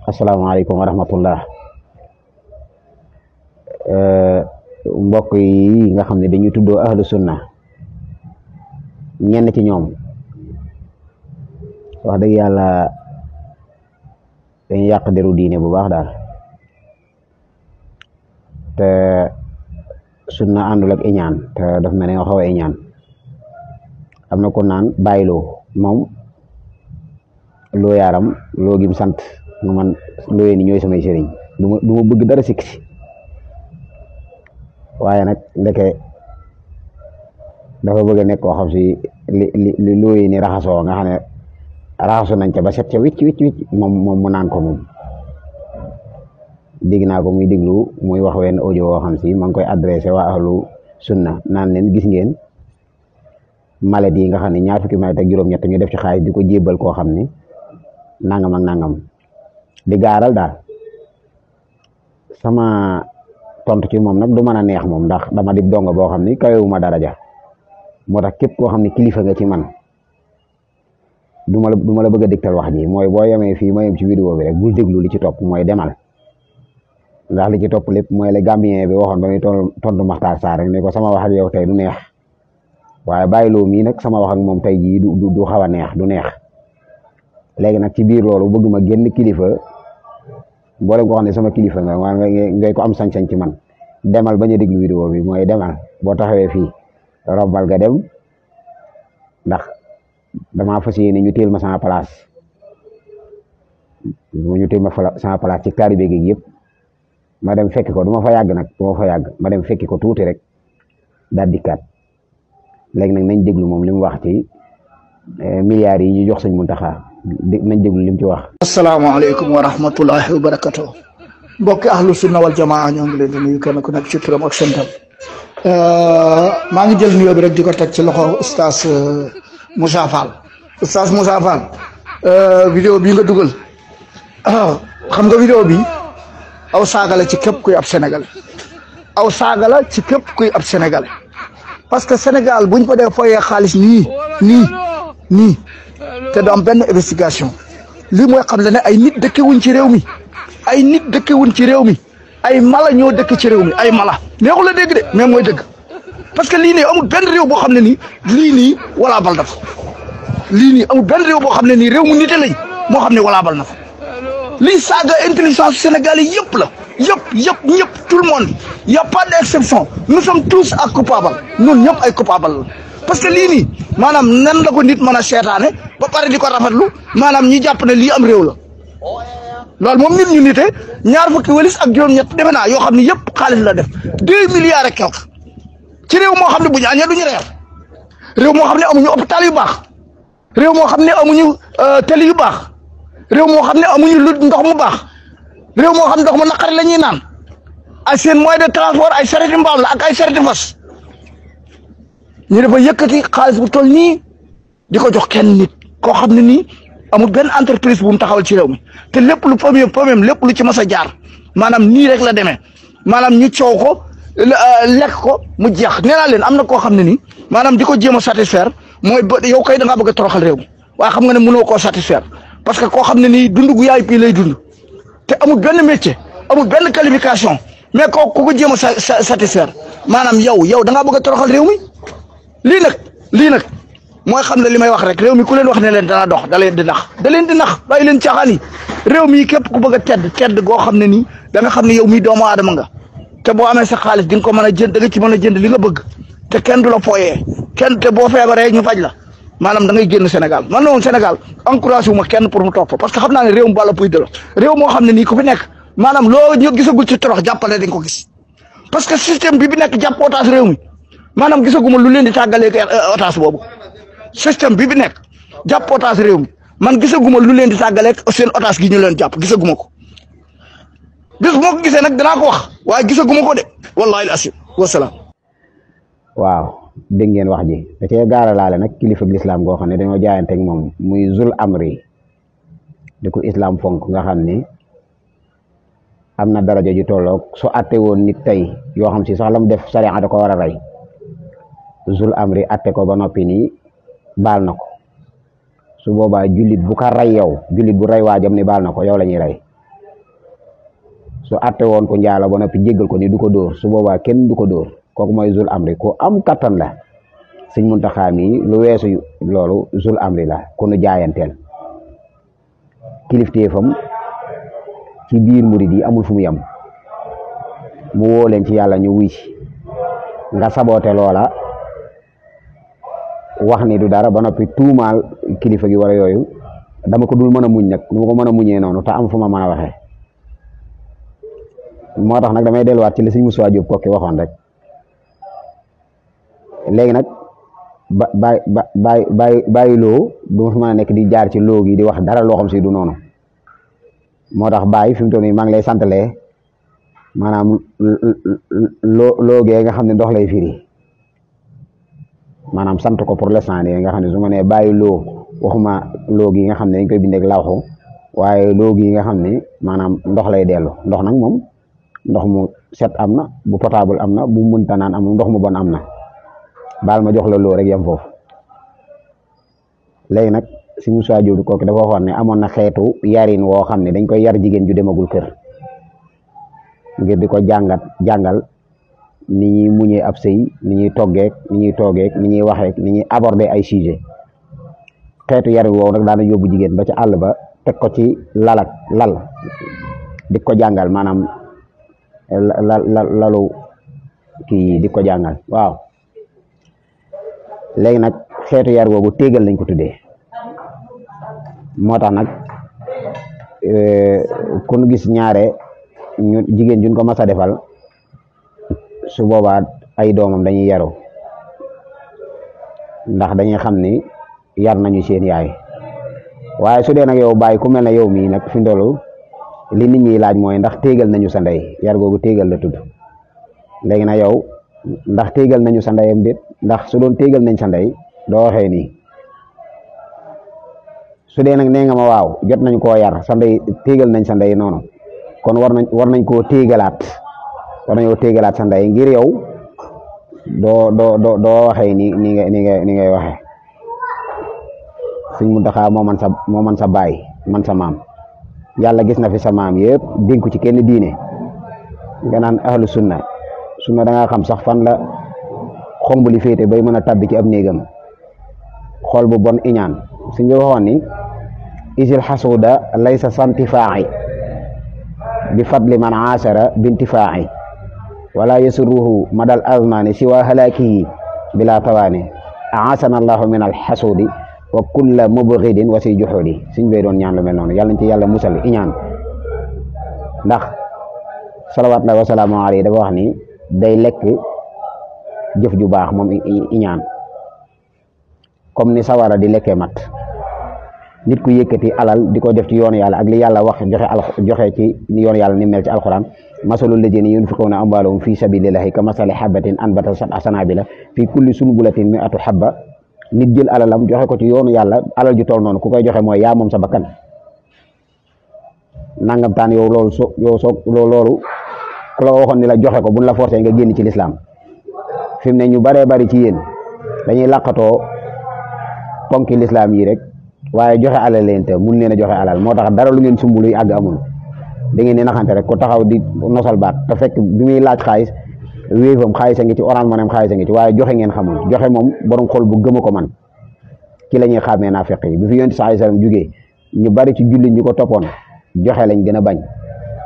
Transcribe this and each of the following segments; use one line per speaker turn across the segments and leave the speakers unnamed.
Assalamualaikum warahmatullah. Mbokk yi nga xamne dañuy tuddo ahlu sunna ñen ci ñoom wax deug yalla dañuy yaq deru diine bu baax daal te sunna andul ak iñaan te daf melni nga xawa iñaan amna ko naan bayilo mom lo yaram lo gim sant man lo ni ñoy samay serigne duma bëgg dara sik ci waye nak ndeke dafa bëgg nek ko xam ci li lo ni raxaso nga xane raxaso nañ ca ba set ca wicc mom mu naan ko mom dégg naa ko muy déglu muy wax wenn audio woo xam si ma ngi koy adressé waa ahlu sunna naan leen gis ngeen maladie yi nga xam ne ñaar fukki maladie ak juróom-ñett ñu def ci xaalis di ko jébbal koo xam ne nangam ak nangam di gaaral daal sama tontu ci moom nag du mën a neex moom ndax dama di donga boo xam ni kawewuma daraja moo tax képp koo xam ne kilifa nga ci man du ma la bëgg a dégtal wax ji mooy boo yemee fii ma yem ci vidéo bi rek bul déglu li ci topp mooy demal ndax li ci topp lépp mooy le Gambien bi waxoon ba muy tontu Maxtaar Sarr rek ne ko sama wax ak yow tey du neex waaye bàyyiloo mii nag sama wax ak moom tey jii du xaw a neex du neex léegi nag ci biir loolu bëgg ma génn kilifa boole ko xam ne sama kilifa nga waa ngay ko am sañ-sañ ci man demal bañ a déglu vidéo bi mooy demal boo taxawee fii robbal ga dem ndax damaa fas yéene ñu teel ma sama place ñu teel ma sama place ci taalibe gi yëpp ma dem fekki ko duma fa yàgg nag duma fa yàgg ma dem fekki ko tuuti rek daal dikkaat léegi nag nañ déglu moom li mu wax ci milliards yi ñu jox sëñ Muntaxa nañ déglu li mu ci wax.
asalaamaaleykum wa rahmatullahi wa barakatuh mbokki ahlu sunna wal jamaa ñoo ngi leen di nuyu kenn ku nekk ci turam ak santam maa ngi jël nuyoo bi rek di ko teg ci loxo Oustaz Moussa Fall. Oustaz Moussa Fall vidéo bii nga dugal xam nga vidéo bi aw saaga la ci képp kuy ab Sénégal aw saaga la ci képp kuy ab Sénégal parce que Sénégal buñ ko dee foyee xaalis nii te du am benn investigation lii mooy xam le ne ay nit dëkkewuñ ci réew mi ay nit dëkkewuñ ci réew mi ay mala ñoo dëkk ci réew mi ay mala neexu la dégg de mais mooy dëgg parce que lii nii amul benn réew boo xam ne nii lii nii walaa bal na fa lii nii amul benn réew boo xam ne nii réew mu nite lañ moo xam ne walaa bal na fa lii saaga intelligence sénégalais yëpp la ñëpp tout le monde y a pas d'exception nous sommes tous à coupables ñun ñëpp ay coupables la parce que lii nii maanaam nan la ko nit mën a seetaane ba pare di ko rafetlu maanaam ñi jàpp ne lii am réew la loolu moom nit ñu nite ñaar fukki walis ak juróom-ñett defe naa yoo xam ne yëpp xaalis la def 2 milliards et quelque ci réew moo xam ne bu ñu añee du ñu reer réew moo xam ne amuñu hôpital yu baax réew moo xam ne amuñu télé yu baax réew moo xam ne amuñu lu ndox mu baax réew moo xam ne ndox mu naqari la ñuy naan ay seen moyen de transport ay charrette mbaam la ak ay charrette fas ñu dafa yëkkati xaalis bu toll nii di ko jox kenn nit koo xam ne nii amul benn entreprise bu mu taxawal ci réew mi te lépp lu premier lépp lu ci mas a jaar maanaam nii rek la demee maanaam ñu coow ko lekk ko mu jeex nee naa leen am na koo xam ne nii maanaam di ko jéem a satisfaire mooy ba yow kay da ngaa bëgg a toroxal réew mi waaye xam nga ne mënoo koo satisfaire parce que koo xam ne nii dund gu yaay pii lay dund te amul benn métier amul benn qualification mais kooku ku ko jéem a satisfaire maanaam yow da ngaa bëgg a toroxal réew mi lii nag mooy xam ne li may wax rek réew mi ku leen wax ne leen dana dox da leen di nax bàyyi leen caaxaan yi réew mi képp ku bëgg a tedd goo xam ne nii da nga xam ne yow mii doomu aadama nga te boo amee sa xaalis di nga ko mën a jënd da nga ci mën a jënd li nga bëgg te kenn du la fooyee kenn te boo feebaree ñu faj la maanaam da ngay génn Sénégal man la woon Sénégal encouragé wu ma kenn pour mu topp parce que xam naa ne réew mu bala puy de la réew moo xam ne nii ku fi nekk maanaam loo ñu gisagul ci torox jàppale dañ ko gis parce que système bi nekk jàpp otage réew mi maanaam gisaguma lu leen di tàggalee otage boobu système bi nekk jàpp otage réew mi man gisaguma lu leen di tàggalee seen otage gi ñu leen jàpp gisaguma ko bis moo ko gisee nag danaa ko wax waaye gisaguma ko de wallahi asim wasalaam.
waaw dégg ngeen wax ji da cee gaara laale nag kilifa lislaam goo xam ne dañoo jaayanteeg moom muy zul amri di ko islam fonk nga xam ni am na daraja ju tolloog su atte woon nit tey yoo xam si sax la mu def sariya da ko war a rey zul amri atte ko ba noppi nii baal na ko su boobaa jullit bu ko rey yow jullit bu rey waajam ni baal na ko yow la ñuy rey su atte woon ko njaalo ba noppi jéggal ko ni du ko dóor su boobaa kenn du ko dóor kooku mooy zul amri ku am kattan la Sëñ Muntaxa mi lu weesu loolu zul amri la ku nu jaayanteel kilifteefam ci biir murid yi amul fu mu yem mu woo leen ci yàlla ñu wuy ci nga saboote loola wax ni du dara ba noppi tuumaal kilifa gi wala yooyu dama ko dul mën a muñ nag du ma ko mën a muñee noonu te am fu ma mën a waxee moo tax nag damay delluwaat ci li Sëñ Moussa Diop Kokki waxoon rek léegi nag bàyyi loo du ma fi mën a nekk di jaar ci loo gi di wax dara loo xam si du noonu moo tax bàyyi fi mu toll nii maa ngi lay santalee maanaam loogee nga xam ne ndox lay firi maanaam sant ko pour l'instant nii nga xam ne su ma nee bàyyi loo waxuma loo gi nga xam ne dañ koy bindeeg lawxu waaye loo gi nga xam ne maanaam ndox lay dellu ndox nag moom ndox mu set am na bu potable am na bu mënta naan am ndox mu bon am na baal ma jox la loo rek yam foofu léegi nag si Moussa Diop Kokki dafa waxoon ne amoon na xeetu yarin woo xam ne dañ koy yar jigéen ju demagul kër ngir di ko jàngal ni ñuy muñee ab sëy ni ñuy toggeek ni ñuy toogeek ni ñuy waxeek ni ñuy aborder ay sujet xeetu yarin woowu nag daana yóbbu jigéen ba ci àll ba teg ko ci lal di ko jàngal maanaam lalu kii di ko jàngal waaw léegi nag xeetu yar boobu téegal lañ ko tuddee moo tax nag ku nu gis ñaare ñu jigéen juñ ko mas a defal su boobaa ay doomam dañuy yaru ndax dañuy xam ni yar nañu seen yaay waaye su dee nag yow bàyyi ku mel ne yow mii nag fi ndolu li nit ñi laaj mooy ndax téegal nañu sa ndey yar googu téegal la tudd léegi nag yow ndax téegal nañu sa ndeyam déet ndax su doon téegal nañ sa ndey doo waxee nii su dee nag nee nga ma waaw jot nañ koo yar sa ndey téegal nañ sa ndey noonu kon war nañ koo téegalaat war nañoo téegalaat sa ndey ngir yow doo waxee ni ngay waxee Sëñ Muntaxa moo man sa baay man sa maam yàlla gis na fi sa maam yëpp dénku ci kenn diine nga naan ahlu sunna da nga xam sax fan la xomb li féete bay mën a tabbi ci ab néegam xool bu bon iñaan suñ nga waxoon ni isil xasuuda laysa santifaa'i bi fadli man aasara bintifaa'i wala yasurruhu madal azmani siwa halaakihi bila tawaani aasana allahu min alxasuudi wa kulla mubghidin wa si juxuudi suñ bay doon ñaan lu mel noonu yàlla nañ ci yàlla musal iñaan ndax salawaatullahi wa salaamu alayhi dafa wax ni day lekk jëf ju baax moom iñaan comme ni sawara di lekkee mat nit ku yëkkati alal di ko def ci yoonu yàlla ak li yàlla wax joxe ci yoonu yàlla ni mel ci alquran masalul ladina yunfiquna amwalahum fi sabilillahi ka masali habatin anbatat sab'a sanabila fi kulli sunbulatin mi'atu habba nit jël alalam joxe ko ci yoonu yàlla alal ju toll noonu ku koy joxe mooy yaa moom sa bakkan nangam taan yow loolu ku la waxoon ni la joxe ko buñ la forcé nga génn ci lislaam fi mu ne ñu baree bari ci yéen dañuy làqatoo ponki lislaam yi rek waaye joxe alal leen te mun leen a joxe alal moo tax dara lu ngeen sumb luy àgg amul da ngeen di naxante rek ko taxaw di nosal baat te fekk bi muy laaj xaalis wéefam xaalis a ngi ci Orange Money xaalis a ngi ci waaye joxe ngeen xamul joxe moom borom xol bu gëm a ko man ci la ñuy xàmmee naafeq yi bi fi yonent sallallahu alayhi wasallam jugee ñu bari ci jullit ñu ko toppoon joxe lañ gën a bañ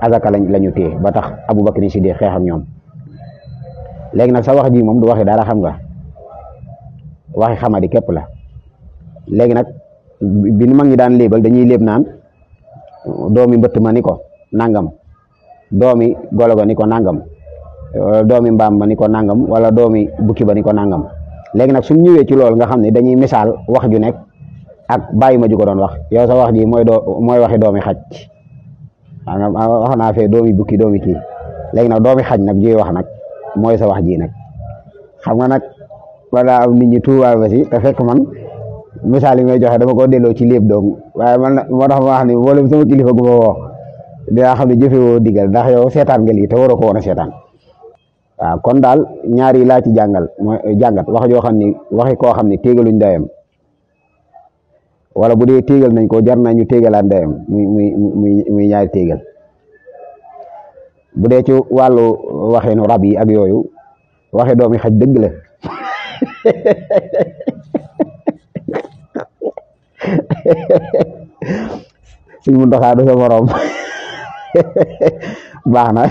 azaka lañu téye ba tax Abubakar Siddiq xeex ak ñoom léegi nag sa wax ji moom du waxi dara xam nga waxi xamadi képp la léegi nag bi mag ñi daan léebal dañuy léeb naan doomi mbëtt ma ni ko nangam doomi golo ga ni ko nangam doomi mbaam ba ni ko nangam wala doomi bukki ba ni ko nangam léegi nag suñ ñëwee ci loolu nga xam ne dañuy misaal wax ju nekk ak bàyyi ma ju ko doon wax yow sa wax ji mooy waxi doomi xaj wax naa fee doomi bukki doomi kii léegi nag doomi xaj nag juy wax nag mooy sa wax ji nag xam nga nag wala am nit ñi tuubaal ba si te fekk man misaal yi may joxe dama ko delloo ci léeb doom waaye man moo tax ma wax ni mboolem sama kilifa gu ma woo dinaa xam ne jëfewoo digal ndax yow seetaan nga lii te waroo ko woon a seetaan waaw kon daal ñaari laa ci jàngat wax joo xam ni waxi koo xam ni téegaluñ dayam wala bu dee téegal nañ ko jar nañu téegalaan ndeyam muy ñaari téegal bu dee ci wàllu waxeenu rab yi ak yooyu waxe doomi xaj dëgg la suñ mu doxaa du sa morom baax na